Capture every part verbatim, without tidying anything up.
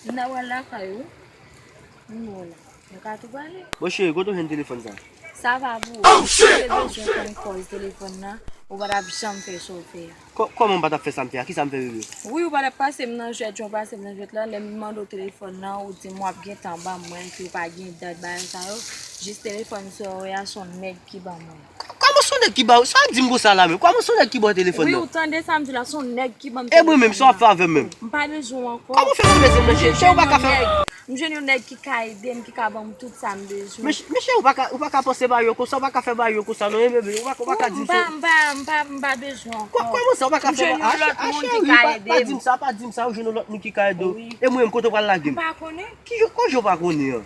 M nan wè lakay ou. M wè la. Nou ka tou pale. Bon, cheri, kote w jwenn telefòn sa? Sa pa pou ou. Si w te bezwen konn kòz telefòn nan, ou pa t ap janm fè sa w fè a. Kò-, kòman m pa t ap fè sa m fè a? Kisa m fè, bebe? Wi, ou pa t ap pase m nan jwèt, jan w pase m nan jwèt la. Lè m mande w telefòn nan, ou di m w ap gentan ban mwen, ke w pa gen dat, bagay sa yo. Jis telefòn sa w wè a, se yon nèg ki ban mwen. Kòman se yon nèg ki ba ou? Sa w ap di m konsa la menm? Kòman se yon nèg ki ba w telefòn nan? Wi, ou tande sa m di la, se yon nèg ki ban m telefòn nan. E mwen menm, sa w ap fè avè m menm? M pa bezwen w ankò. Kòman w fè m bezwen m nan, cheri? Cheri, ou pa ka fè. M jwenn yon nèg ki ka ede m, ki ka ban m tout sa m bezwen. Men, men cheri, ou pa ka, ou pa ka panse bagay yo konsa, ou pa ka fè bagay yo konsa non, e bebe, ou pa, ou pa ka di m sa. M pa, m pa, m pa, m pa bezwen ankò. Kò-, kòman sa, ou pa ka fè bagay? M jwenn yon lòt moun ki ka ede m. Pa, pa di m sa, pa di m sa, ou jwenn yon lòt moun ki ka ede w. Wi. E mwen menm, kote w pral lage m? M pa konnen. Ki jan, ki jan w pa konnen an?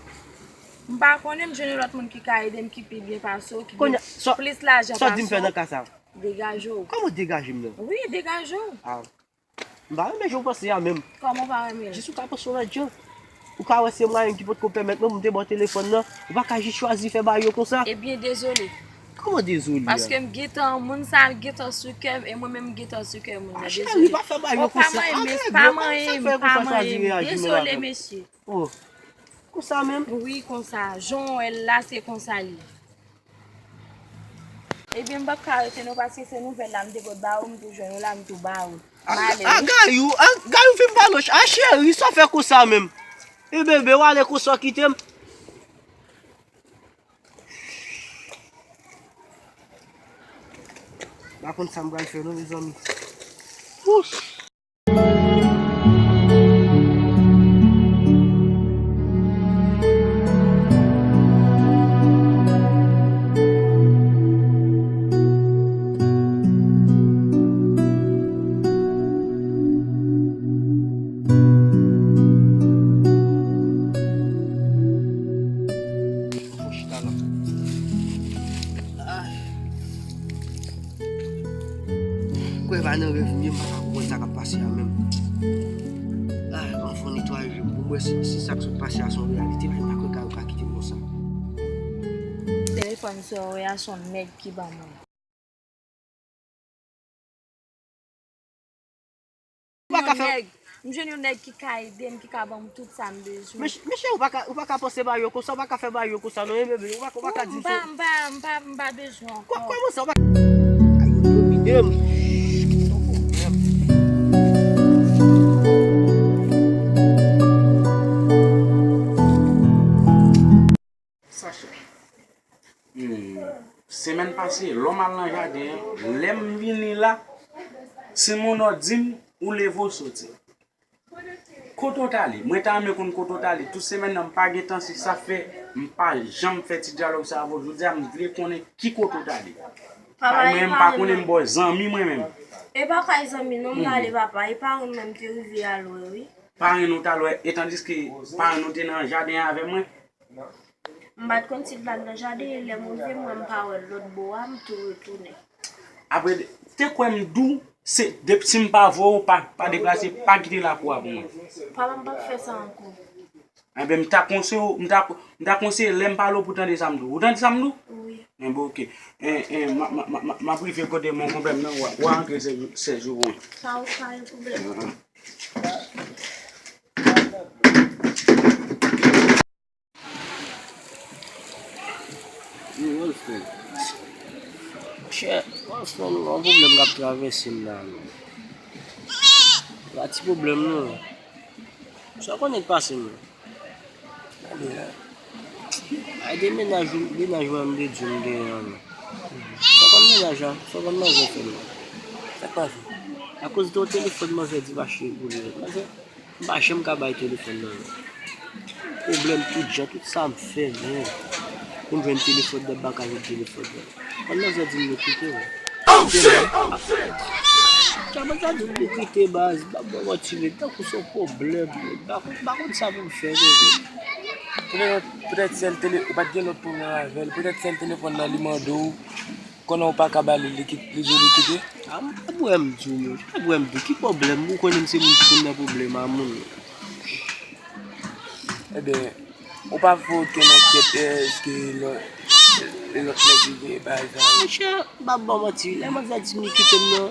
M pa konnen, m jwenn yon lòt moun ki ka ede m, ki pi byen pase w, ki gen plis lajan pase w. Kounye a, sa, sa w di m fè nan ka sa? Degaje w. Kòman degaje m nan? Wi, degaje w. A. M pa renmen jan w panse a menm. Kòman w pa renmen l? Jis ou ka panse yon lòt jan. Ou ka wè se mwen menm ki potko pèmèt mwen pou m te ba w telefòn nan. Ou pa ka jis chwazi fè bagay yo konsa. Ebyen, dezole. Kòman dezole a? Paske m gentan, moun sa gentan sou kè m, e mwen menm m gentan sou kè moun nan. Dezole. A, cheri, pa fè bagay yo konsa. O, pa manyen m, pa manyen m, pa manyen m. Dezole, mesye. O, konsa menm? Wi, konsa. Jan w wè l la, se konsa l ye. Ebyen, m p ap ka rete non, paske se nouvèl la m te pot ba ou, m tou jwenn ou la, m tou ba ou. M ale, wi. A, Gayou, a, Gayou fin pa lòch. A, cheri, sa w fè konsa menm? E bebe, w ale konsa w kite m. M pa konn sa m pral fè non, mezanmi. Wouch! Fò chita la. Ay. Kwè pa nan rèv m ye, m pa ka konprann sa k ap pase a menm. Ay, anfon netwaye je m pou m wè si, si sa k sot pase a se yon reyalite, men m pa kwè Gayou ka kite m konsa. Telefòn sa w wè a se yon nèg ki ban mwen. Ou pa ka fè. M jwenn yon nèg, m jwenn yon nèg ki ka ede m, ki ka ban m tout sa m bezwen. Men, men cheri, ou pa ka, ou pa ka panse bagay yo konsa, ou pa ka fè bagay yo konsa non, e bebe, ou pa, ou pa ka di m sa. M pa, m pa, m pa, m pa bezwen ankò. Kò-, kòman sa, ou pa. Ay, yo domine m. Sacha. Hmm. Semèn pase, lè m al nan jaden an, lè m vini la, Simon di m, ou leve w soti. Kote w t ale? Mwen ta renmen konn kote w t ale. Tout semèn nan, m pa gen tan, se sa fè m pa janm fè ti dyalòg sa avè w. Jodi a, m vle konnen ki kote w t ale. Papa, mwen menm, m pa konnen, m bò zanmi mwen menm. E pa kay zanmi non, m t ale, papa. E parenn mwen m te rive al wè, wi. Parenn ou t al wè, e tandiske parenn ou te nan jaden an avè mwen? M pa t konn si l t al nan jaden, e lè m rive, m wè m pa wè l lòt bò a, m tou retounen. Apre, te kwè m di w, se, depi si m pa vwe w, pa, pa deplase, pa kite lakou a pou mwen. Papa, m p ap fè sa ankò. Enben, m ta konseye w, m ta, m ta konseye lè m pale w pou tande sa m di w. Ou tande sa m di w? Wi. Enben, oke. En, en, m a, m a, m a, m a, m ap rive kote mon konpè m nan, w a, w a antre sèz jou, sèz jou pou mwen. Pa, pa gen pwoblèm. Ahan. Franchman, nou gen yon pwoblèm k ap travèse m la, non. Pa ti pwoblèm, non. Sa w konnen k pase m? Gade la. Ay, de mennaj, mennaj mwen, m te di w m genyen an, non. Sa w konn mennaj la? Sa w konn manzè fè m la? Sa k pase? Akoz de yon telefòn manzè di m achte pou li. Manzè, m pa janm ka bay telefòn nan, non. Pwoblèm tout jan, tout sa m fè, men pou m jwenn telefòn nan, m pa ka jwenn telefòn nan. Kòm manzè di m nou kite, men. Kòm manzè di m nou kite, baz, m ap bò manti, men tankou se yon pwoblèm, men m pa konn, m pa konn sa pou m fè, men. Poutèt, poutèt sèl tele-, ou pa t gen lòt pwoblèm avè l, poutèt sèl telefòn nan li mande w, konnen w pa ka ba li, li kit-, li di w li kite? A, m pa bwè m di w, men. M pa bwè m di w. Ki pwoblèm? Ou konnen m se moun ki konn nan pwoblèm a moun. Ebyen, ou pa fè okenn ankèt, èske lò-, lòt nèg li gen bagay sa yo? Monchè, m p ap ba w manti, lè manzè di m li kite m nan,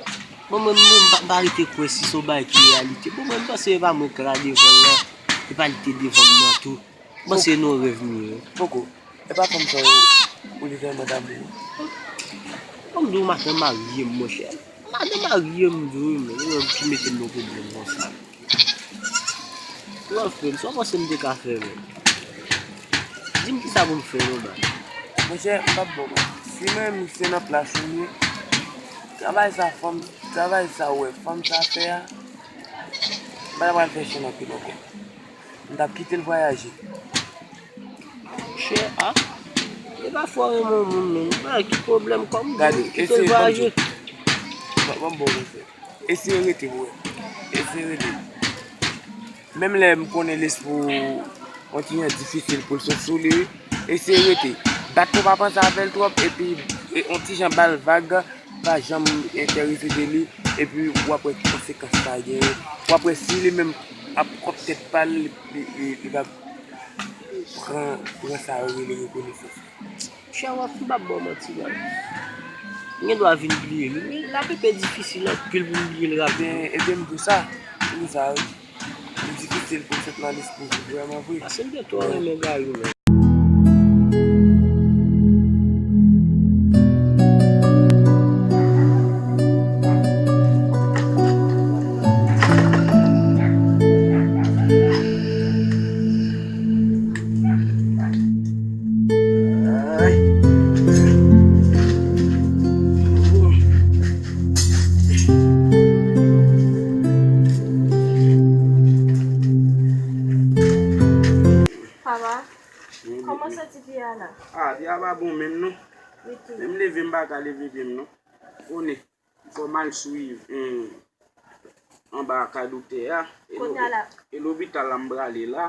bon, mwen menm, m pa, m pa rete kwè si se yon bagay ki reyalite. Bon, mwen, m panse e pa mwen k la devan l lan, e pa li te devan m nan tou. M panse e nan yon rèv m ye. Poko. E pa fanm sa yo, ou literalman damou. Kòm di w madan marye m, monchè. Madan marye m, di w, men, ou menm ki mete m nan pwoblèm konsa. Ou wè frè m, sa w panse m te ka fè menm? Di m kisa pou m fè non, baz. Monchè, m p ap ba w manti. Si mwen menm se nan plas ou m ye, travay sa fanm, travay sa w wè fanm sa fè a, m pa t ap pral fè chen anpil ankò. M t ap kite l vwayaje. Monchè, a, e pa fò renmen yon moun, men. Bagay ki pwoblèm kòm di, kite l vwayaje. Ban m ba w konsèy. Eseye rete, frè. Eseye rete. Menm lè m konnen lespri w yon ti jan difisil pou l sot sou li, wi. Eseye rete. Bat pou w pa panse avè l twòp, epi, e, yon ti jan ba l vag, pa janm enterese de li, epi w ap wè ki konsekans sa genyen. W ap wè si li menm ap kòb tèt pa l, li, li, li va pran, pran sa yo rele rekonesans. Chè, w ap, m p ap ba w manti, baz. M gen dwa vin bliye l, wi, men l ap enpe difisil anpil pou m bliye l rapid. Ebyen, ebyen, m di w sa, m di w sa, wi. Li difisil pou l sot nan lespri w vrèman vre. Paske m te twò renmen Gary, men. Papa, kòman w santi pye a la? A, pye a pa bon menm non. Menm leve m pa ka leve pye m non. Konnen. Fò m al swiv, hmm, anba kay doktè a. E lo-, e lopital la m prale la.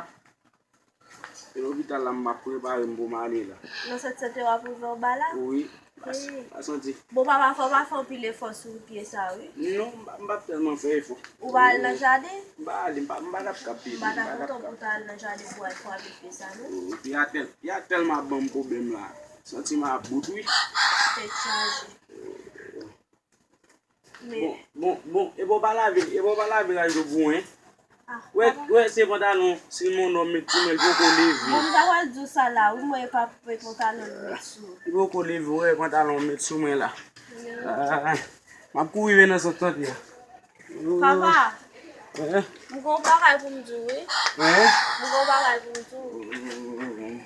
E lopital la m ap prepare m pou m ale la. Nan sant sante w ap rive anba la? Wi. Pa, pa santi. Bon, papa, fò w pa fè anpil efò sou pye sa, wi. Non, m pa, m p ap tèlman fè efò. Ou pa al nan jaden? M pa ale, m pa, m pa t ap kap pye. M pa ta kontan pou w ta al nan jaden pou w al frape pye sa, non. Pye a tèl-, pye a tèlman ap ban m pwoblèm la. Santi m about, wi. Tèt chaje. Bon, bon, bon, e bon pa lave, e bon pa lave raj yo pou mwen. Wè, wè, se pantalon, si mon nonm met sou mwen, l poko leve. Bon, m ta pral di w sa la, wi, mwen e pa, e pantalon l met sou. Li poko leve, wè, pantalon met sou mwen la. Ah, m ap kouri vin nan sant sante a. Papa, m gen yon bagay pou m di w, wi. M gen yon bagay pou m di w.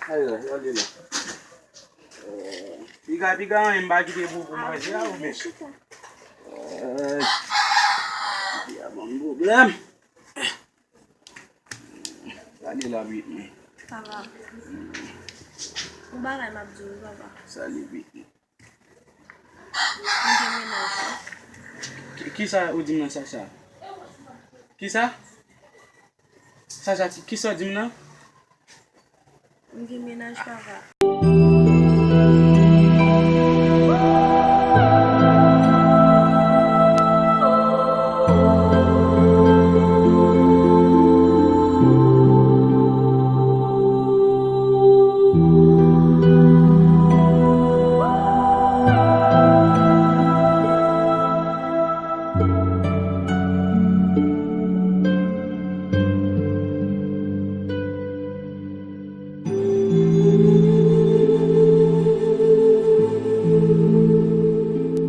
Ay, ay, gade la. Piga, piga, anyen m pa kite pou, pou manje a, ou men. Ay, piga ban m pwoblèm. Gade la, Britney. Papa. Yon bagay m ap di w, papa. Salut, Britney. M gen mennaj, wi. Ki, kisa ou di m nan, Sacha? Kisa? Sacha, kisa ou di m nan? M gen mennaj, papa.